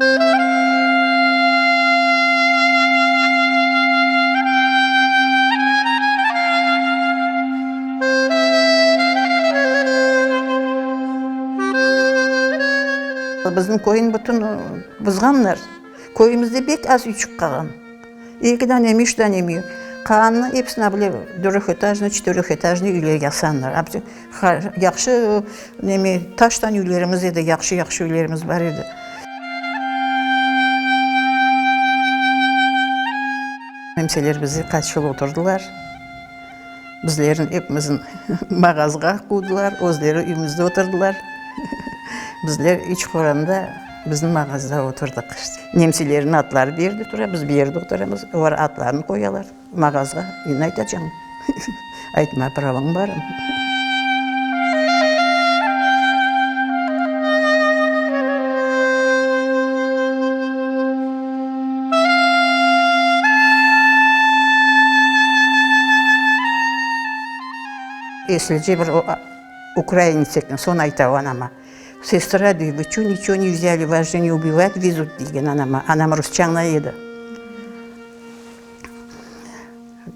Bizim köyni bütün buzğanlar. Köyümizde pek az üyçik qalğan. Eki danemi, üç danemi. Qalğanını episini bile döröhetajnıy, çetöröhetajnıy üyler yasanlar. Yahşı neme, taştan üylerimiz edi, yahşı-yahşı üylerimiz bar edi. Nemseler bizi qaç yıl oturdılar. Bizlerni epimizin mağazğa quvdılar, özleri üyümizde oturdılar. Bizler üç qoranda bizim mağazda oturdıq. Nemselerniñ atları bu yerde tura, biz bu yerde oturamız. Olar atlarını qoyalar mağazğa. Endi aytacam, aytma pravoñ barmı? Eslice bir ukrainets eken, soñ ayta o anama, Sestra, dey, vı ço niço ne vzâli, vas je ne ubivat vezut, degen anama. Anam rusça añlay edi.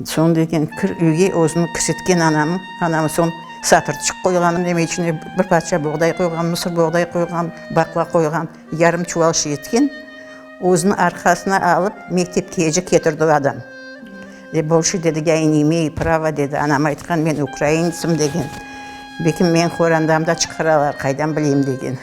Soñ degen, kir üyge özüni kirsetken anam, anam soñ satırçıq qoyğan, neme içine bir parça boğday qoyğan, mısır boğday qoyğan, baqla qoyğan, yarım çuval şey etken, özüni arqasına alıp mektepkece ketirdi o adam. Ve bolşe dedi, ya ne imeyu prava dedi, anam aytqan, men ukraintsım degen, belki meni qorandamda çıqaralar, qaydan bileyim degen.